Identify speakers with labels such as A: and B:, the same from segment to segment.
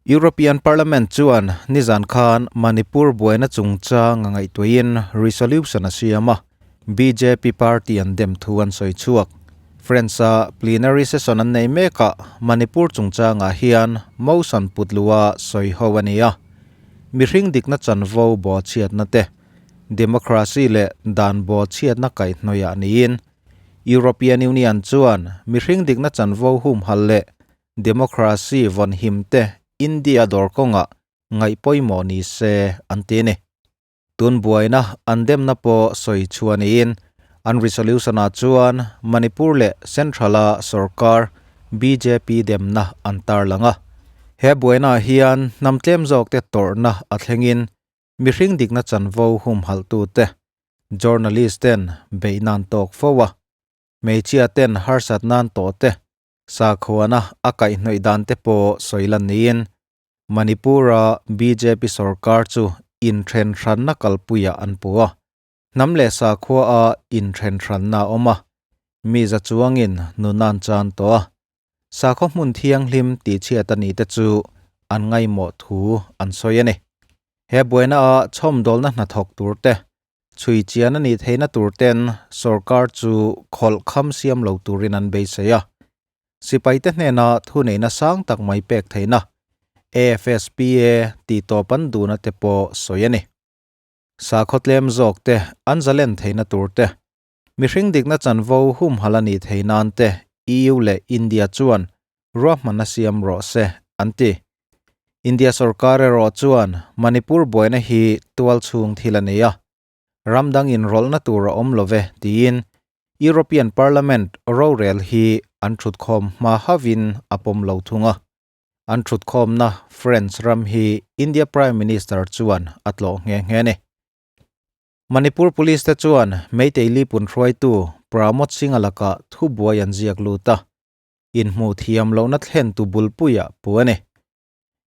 A: European Parliament chuan nizan khan Manipur buaina chungchang a ngaihtuahin resolution a siam a, bjp party an dem thu an sawi chhuak. France-a plenary session an nei mekah Manipur chungchangah hian motion put luha sawi ho a ni a, mihring dikna chanvo bawhchhiatna te, democracy leh dan bawhchhiatna kaihhnawihah niin European Union chuan mihring dikna chanvo humhalh leh Democracy vawn him te India dawr kawngah ngaih pawimawh ni se an ti a ni. Tun buaina an demna pawh sawi chhuah niin an resolution ah chuan Manipur leh Central a sorkar bjp demna an tarlang a. He buaina ah hian hnam tlem zawk te tawrhna a thlengin mihring dikna chanvo humhalh tute journalist ten beihna an tawk fo a. Hmeichhia ten harsatna an tawh te Sakhuana a kaihhnawih dan te pawh sawi lan niin Manipur-a bjp sorkar chu inthenhranna kalpuiah an pu a. Hnam leh sakhua a inthenhranna a awm a, mi za chuangin nun an chan tawh a. Sakhaw hmun thianghlim tihchhiat a nih te chu an ngaihmawh thu an sawi a ni. He buaina a chhawmdawlna hnathawk tur te Chhui chian a nih theihna tur ten sorkar chu khawlh kham siam lo turin an beisei a. Sipaite hnena thuneihna sang tak mai pek theihna AFSPA tih tawp an duhna te pawh sawi a ni. Sakhaw tlem zawk te an zalen theihna tur te, mihring dikna chanvo humhalh a nih theih nan te EU leh India chuan ruahmanna siam rawh se an ti. India sorkar erawh chuan Manipur buaina hi tual chhung thil a nei a, ram dang inrawlhna tur a awm lo ve tiin European Parliament rorel hi an thutkhawm hma hauhin a pawm lo thung a. An thutkhawmna France ram hi India Prime Minister chuan a tlawh nghe nghe a ni. Manipur Police te chuan Meitei Lipun hruaitu Pramod Singh-a lakah thubuai an ziak lut a. inhmuh thiam lohna thlentu bulpuiah pu a ni.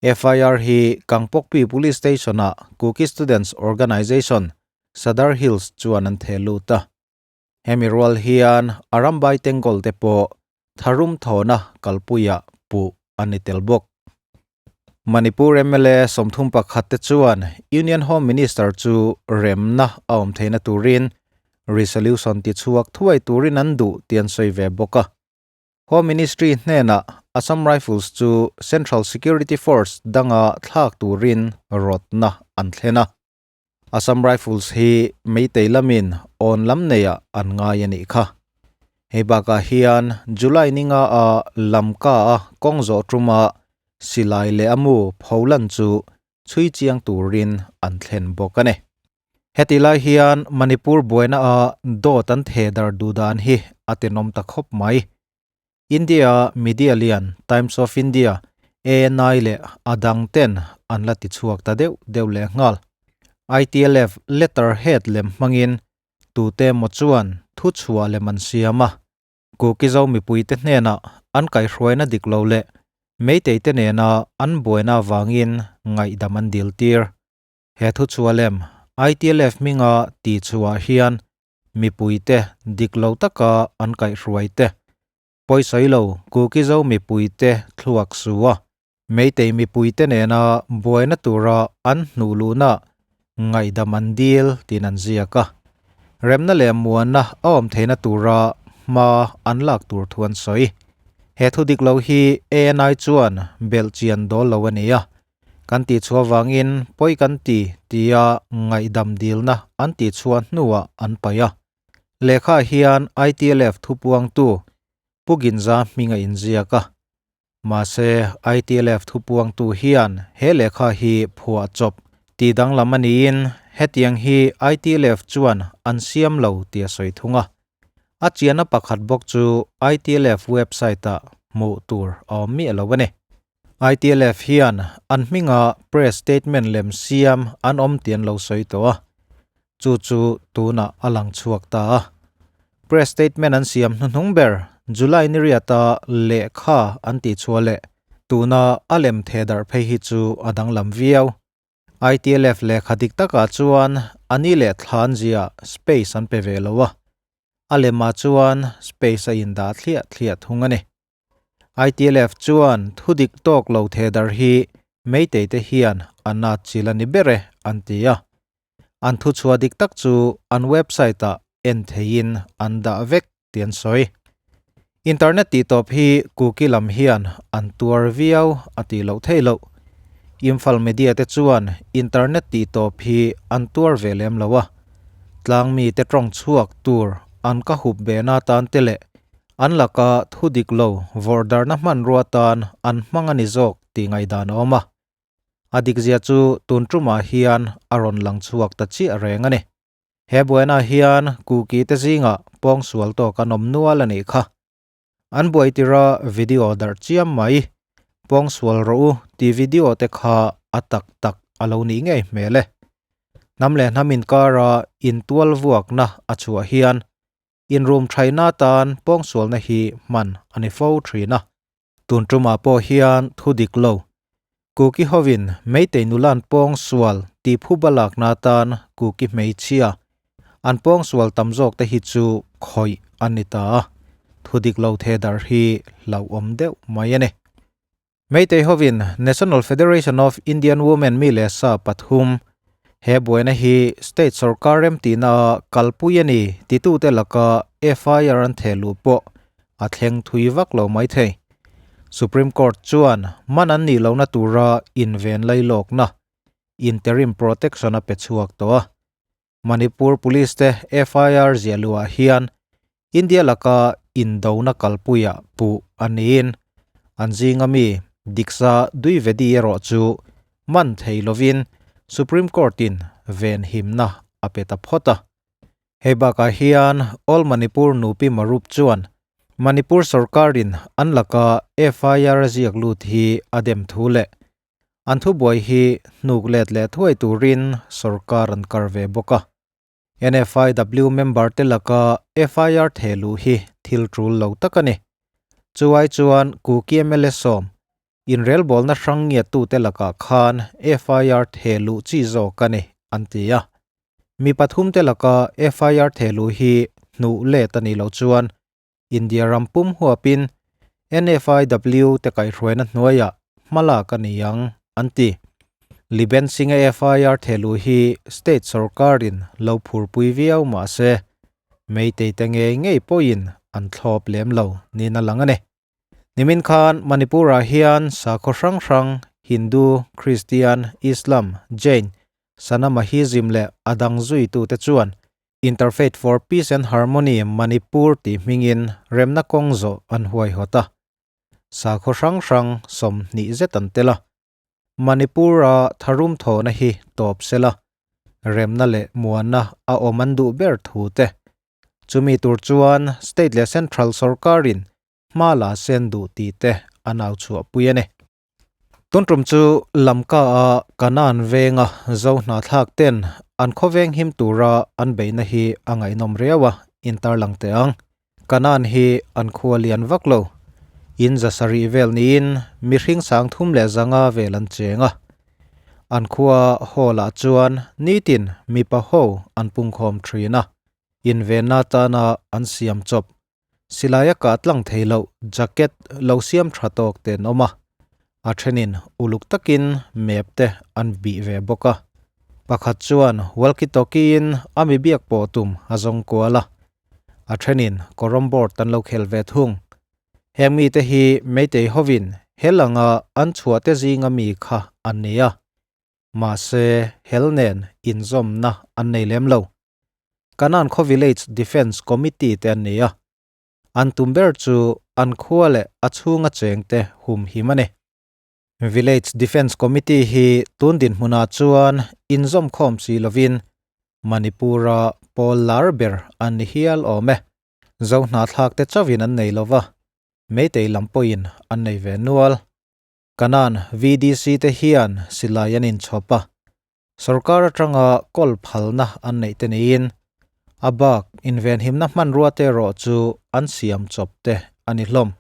A: FIR hi Kangpokpi Police Station-ah Kuki Students Organisation, Sadar Hills chuan an theh lut a. Hemi rual hian Arambai Tengol te pawh tharum thawhna kalpuiah puh a ni tel bawk. Manipur mla 31 te chuan Union Home Minister chu remna a awm theihna turin resolution tichhuak thuai turin an duh tih an sawi ve bawk a. Home Ministry hnenah Assam Rifles chu Central Security Force danga thlak turin rawtna an thlen a. Assam Rifles hi Meitei lamin awn lam neiah an ngai a nih kha. Hei bakah hian July ninga a Lamka a kawng zawh tuma silai leh a mu pholan chu chhui chiang turin an thlen bawk a ni. Heti lai hian Manipur buaina a dawt an theh dar duh dan hi a tenawm ta khawp mai. India media lian Times of India, ANI leh a dang ten an la ti chhuak ta deuh deuh leh nghal. ITLF letter head lem hmangin tute emaw chuan thu chhuah lem an siam a. Kukizo mipuite hnenah an kaihhruaina dik lo leh Meitei te nena an buaina avangin ngaihdam an dil tir. He thuchhuah lem ITLF hminga tihchhuah hian mipuite dik lo taka an kaihhruai te, pawisawi lo Kukizo mipuite thluak su a, Meitei mipuite nena buaina tura an hnuh luhna ngaihdam an dil tiin an ziak a. Remna leh muanna a awm theihna tura hma an lak tur thu an sawi. He thu dik lo hi ANI chuan belhchian dawl lo a ni a, Kan tihchhuah vangin pawi kan ti tia ngaihdam dilna an tihchhuah hnuah an paih a. Lehkhaah hian ITLF thupuangtu Pu Ginza hming a inziak a. Mahse, ITLF thupuangtu hian he lehkha hi phuah chawp tih danglam a niin hetiang hi ITLF chuan an siam lo tih a sawi thung a. A chianna pakhat bawk chu ITLF website-ah hmuh tur a awm miah lo a ni. ITLF hian an hminga press statement lem siam an awm tih an lo sawi tawh a, chu chu tunah a lang chhuak ta a. Press statement an siam hnuhnung ber July ni riata lehkha an tihchhuah leh tuna a lem theh darh phei hi chu a danglam viau. ITLF lehkha dik takah chuan a ni leh thlan zia space an pe ve lo a, a lemah chuan space a indah thliah thliah thung a ni. ITLF chuan thudik tawk lo theh darh hi. Meitei te hian an atchilh a ni ber e an ti a. An thuchhuah dik tak chu an website ah en theihin an dah vek tih an sawi. Internet tihtawp hi Kuki lam hian an tuar viau a tih loh theih loh. Imphal media te chuan internet tihtawp hi an tuar ve lem lo a. Tlangmi te tawng chhuak tur an ka hup behna tan te leh an laka thu dik lo vawrh darhna hmanrua tan an hmang a ni zawk tih ngaihdan a awm a. A dikzia chu tun tumah hian a rawn lang chhuak ta chiah reng a ni. He buaina hian Kuki te zingah pawngsual tawk an awm nual a nih kha. An buai tira video darh chiam mai. Pawngsual rawh u tih video te kha a tak tak a lo nih ngei hmel e. Hnam leh hnam inkara intual vuakna a chhuah hian inrum thaina tan pawngsualna hi hman a ni fo thin a. Tun tumah pawh hian thu dik lo. Kuki hovin Meitei nula an pawngsual tih phuba lakna atan Kuki hmeichhia an pawngsual tam zawk te hi chu khawih an ni ta a, thu dik lo the darh hi hlauhawm deuh mai a ni. Meitei hovin National Federation of Indian Women mi leh sa pathum he buaina hi state sorkar remtihna a kalpui a ni titute laka FIR an theh luh pawh a thleng thui vak lo maithei. Supreme Court chuan man an nih lohna tura inven lailawkna, interim protection, a pe chhuak tawh a. Manipur Police te FIR ziah luhah hian India laka indona kalpuiah puh a niin an zinga mi Diksa Dwivedi erawh chu man thei lovin Supreme Court-in venhimna a pe ta phawt a. Hei bakah hian All Manipur Nupi Marup chuan Manipur sorkarin an laka FIR a ziak lut hi a dem thu leh an thubuai hi hnuk let leh thuai turin sorkar an kar ve bawk a. NFIW member te laka FIR theh luh hi thil tul lo tak a ni. Chuai chuan Kuki mla sawm inrelbawlna hrang ngiattute lakah khan FIR theh luh chi zawk a ni, an ti a. Mi pathumte laka FIR theh luh hi hnuh let a nih loh chuan India ram pum huapin NFIW te kaihhruaina hnuaiah hmalak a ni ang, an ti. Liben Singh-a FIR theh luh hi state sorkarin lo phurpui viau mah se, Meitei te ngei ngei pawhin an thlawp lem lo niin a lang a ni. Nimin khan Manipur-ah hian sakhaw hrang hrang, Hindu, Kristian, Islam, Jain, Sanamahism leh a dang zuitute chuan Interfaith for Peace and Harmony Manipur tih hmingin remna kawng zawh an huaihawt a. Sakhaw hrang hrang 20 zet an tel a. Manipur-a tharum thawhna hi tawp sela, remna leh muanna a awm an duh ber thu te. Chumi tur chuan State leh Central sorkarin hma la sen duh tih te a nau chhuah pui a ni. Tun tum chu Lamka a Kanan venga Zo hnathlak ten an khawveng him tura an beihna hi a ngaihnawm riau a, intarlang teh ang. Kanan hi an khua lian vak lo. In za sarih vel niin mihring 35 vel an cheng a. An khua hall ah chuan nitin mipa ho an pungkhawm thin a, invenna atana an siam chawp Silai a kah tlang thei loh jacket lo siam tha tawk te an awm a, a thenin uluk takin map te an bih ve bawk a. Pakhat chuan walkie talkie in a mi biak pawh tum a zawng kual a, a thenin carrom board an lo khel ve thung. Heng mite hi Meitei hovin hel anga an chhuah te zinga mi kha an ni a, mahse hel nen inzawmna an nei lem lo. Kanan khaw Village Defence Committee te an ni a, an tum ber chu an khua leh a chhunga chengte humhim a ni. Village Defence Committee hi tun dinhmunah chuan inzawmkhawm si lovin Manipur-a pawl lar ber an ni hial awm e. Zo hnahthlak te chauhin an nei lova, Meitei lam pawhin an nei ve nual. Kanan VDC te hian silai an inchhawp a, Sorkar atanga kawl phalna an neih te niin a bak invenhimna hmanrua te erawh chu an siam chawp te a ni hlawm.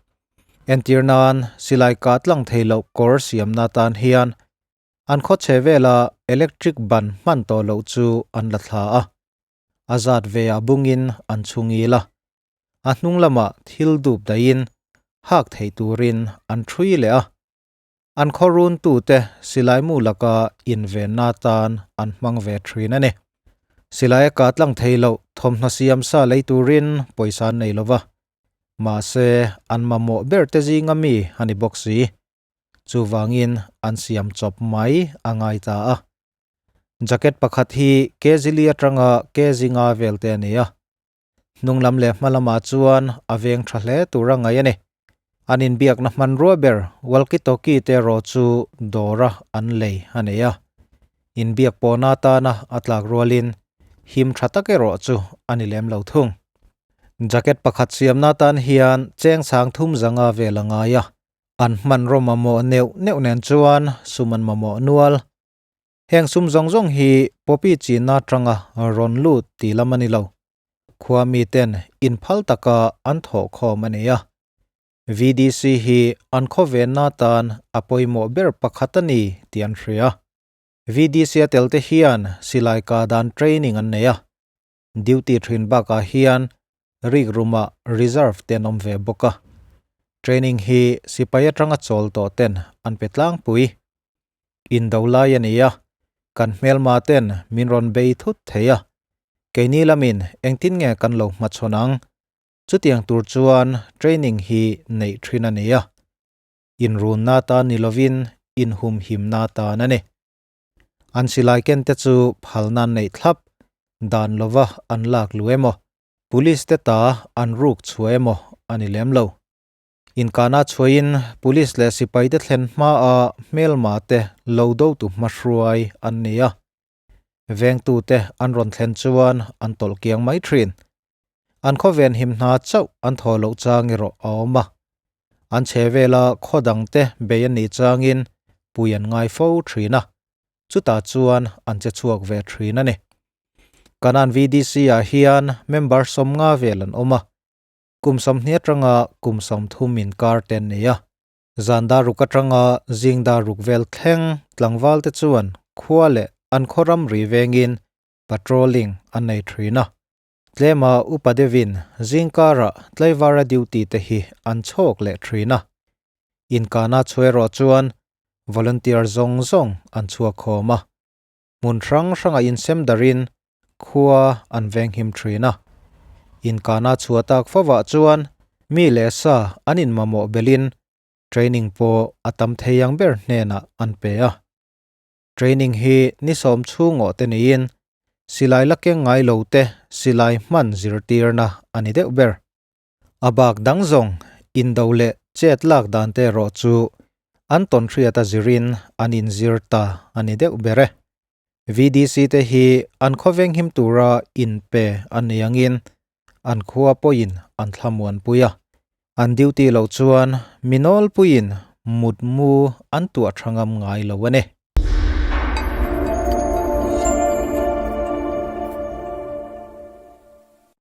A: Entir nan silai kah tlang thei loh kawr siamna atan hian an khawchhe vela electric ban hman tawh loh chu an la thla a, a zat ve ah bungin an chhungil a, a hnung lamah thil dup daihin hak thei turin an thui leh a. An khaw runtute silaimu laka invenna atan an hmang ve thin a ni. Silai a kah tlang thei loh thawmhnaw siam sa lei turin pawisa an nei lova, mahse an mamawh ber te zinga mi a ni bawk si. Chuvangin an siam chawp mai a ngai ta a. Jacket pakhat hi kg li atanga kg nga vel te a ni a. Hnung lam leh hma lamah chuan a veng tha hle tur a ngaih a ni. An inbiakna hmanrua ber walkie-talkie te erawh chu dawra an lei a nei a. Inbiak pawhna atana a tlak rualin him tha tak erawh chu a ni lem lo thung. Jacket pakhat siamna atan hian cheng chhang thum zanga vel a ngai a. An hmanraw mamawh neuh neuh nen chuan sum an mamawh nual. Heng sum zawng zawng hi Poppy chinna atanga rawn lut tih lam a ni lo. Khua miten inphal taka an thawh khawm a ni a. VDC hi an khawvenna atan a pawimawh ber pakhat a ni tih an hria. VDC a telte hian silai kah dan training an nei a. Duty thin bakah hian rik room-ah reserve te an awm ve bawk a. Training hi sipai atanga chawl tawh ten an pe tlangpui. Indo lai a ni a, kan hmelma ten min rawn bei thut thei a. Keini lamin engtin nge kan lo hmachhawn ang? Chutiang tur chuan training hi neih thin a ni a. Inrunna tan ni lovin inhumhimna tan a ni. An silai ken te chu phalna an neih thlap, dan lova an lak lu emaw, police te ta an ruk chhuah emaw a ni lem lo. Inkana chhuahin police leh sipai te thlen hmaa hmelma te lo do tu hmahruai an ni a. Vengtute an rawn thlen chuan an tawlh kiang mai thin. An khawven him hna chauh an thaw loh chang erawh a awm a. An chhe vela khaw dangte bei an nih changin pui an ngai fo thin a, chutah chuan an che chhuak ve thin a ni. Kanan VDC-ah hian member sawmnga vel an awm a, kum sawmhnih atanga kum 30 inkar te an nei a. Zan dar ruk atanga zing dar ruk vel thleng tlangval te chuan khua leh an khaw ramri vengin patrolling an nei thin a. Tlema upa deuhin zingkarah tlaivara duty te hi an chhawk leh thin a. Inkana chhuah erawh chuan volunteer zawng zawng an chhuak khawm a. Hmun hrang hrangah insem darin khua an venghim thin a. Inkana chhuah tak fovah chuan mi leh sa an inmamawh belhin training pawh a tam thei ang ber hnenah an pe a. Training hi ni sawm chhungawh te niin silai la keng ngai lo te silai hman zirtirna a ni deuh ber. A bak dang zawng indo leh chet lak dan te erawh chu an tawnhriat a zirin an inzir ta a ni deuh ber e. VDC te hi an khawveng him tura inpe an ni angin an khua pawhin an thlamuanpui a. An duty loh chuan mi nawlpuiin mutmu an tuah tha ngam ngai lo a ni.